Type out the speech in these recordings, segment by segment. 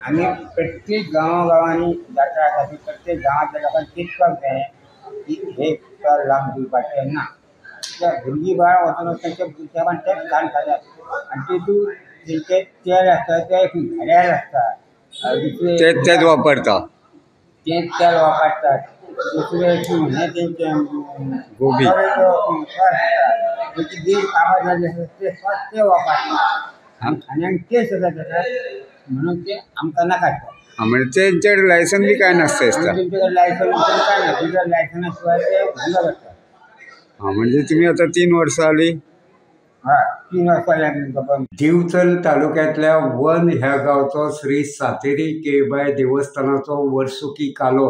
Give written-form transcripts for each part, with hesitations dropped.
आमी प्रत्येक गांवागांवांनी जात्रा आसा ती प्रत्येक गांवांतल्या लोकांक चिंतपाक जाय की हे स्टॉल लावन दिवपाचें ना. कित्याक भुरगीं बाळां वचून तेंच्या भुरग्यां तेच घाण खातात आनी तितून तेंचें तेल आसता तें घाणयारें आसता. दुसरें तेच तेच वापरता, तेच तेल वापरतात. दुसरें हें तेंचें गोबी. टोमॅटो सॉस आसता, तेची देड काबार जाल्ली आसता, ते सॉस ते वापरतात आनी खाण्याक टेस्ट येता तेका, म्हणून ते आमकां नाका आसता. हा, म्हणजे तेंच्याकडे लायसन बी काय नासता दिसता. आनी तेंचे कडेन लायसन काय ना, बिगर लायसना शिवाय ते धंदो करतात. हा, म्हणजे तुम्ही आता 3 वर्सां जाली. हय, 3 वर्सां जालीं आमकां. दिवचल तालुक्यांतल्या वन ह्या गांवचो श्री सातेरी केळबाय देवस्थानाचो वर्सुकी कालो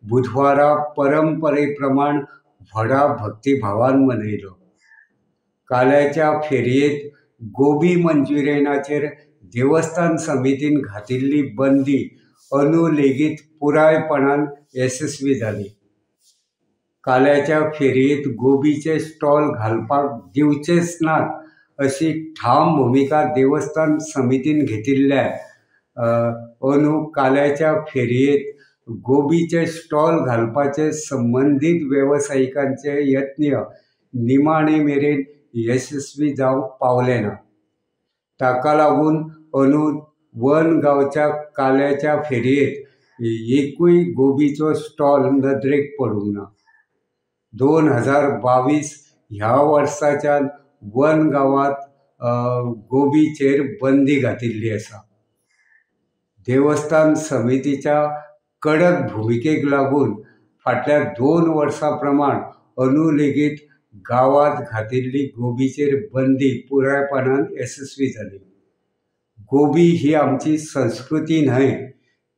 बुधवारा परंपरे प्रमाण व्हडा भक्तिभावान मनयलो. काल्याच्या फेरयेंत गोबी मंचुरियनाचेर देवस्थान समितीन घातिल्ली बंदी अंदू लेगीत पुरायपणान येसस्वी जाली. काल्याच्या फेरयेंत गोबीचे स्टॉल घालपाक दिवचेच नात अशी ठाम भुमिका देवस्थान समितीन घेतिल्ल्यान अंदू काल्याच्या फेरयेंत गोबीचे स्टॉल घालपाचे संबंदीत वेवसायिकांचे यत्न निमाणे मेरेन येसस्वी जावंक पावले ना. ताका लागून अंदू वन गांवच्या काल्याच्या फेरयेंत एकूय गोबीचो स्टॉल नदरेक पडूंक ना. 2022 ह्या वर्साच्यान वन गांवांत गोबीचेर बंदी घातिल्ली आसा. देवस्थान समितीच्या कडक भुमिकेक लागून फाटल्या 2 वर्सां प्रमाण अंदू लेगीत गांवांत घातिल्ली गोबीचेर बंदी पुरायपणान येसस्वी जाली. गोबी ही आमची संस्कृती न्हय,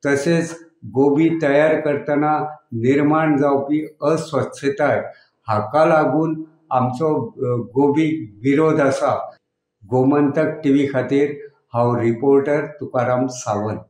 तशेंच गोबी तयार करतना निर्माण जावपी अस्वच्छताय हाका लागून आमचो गोबीक विरोध आसा. गोमंतक टीव्ही खातीर हांव रिपोर्टर तुकाराम सावंत.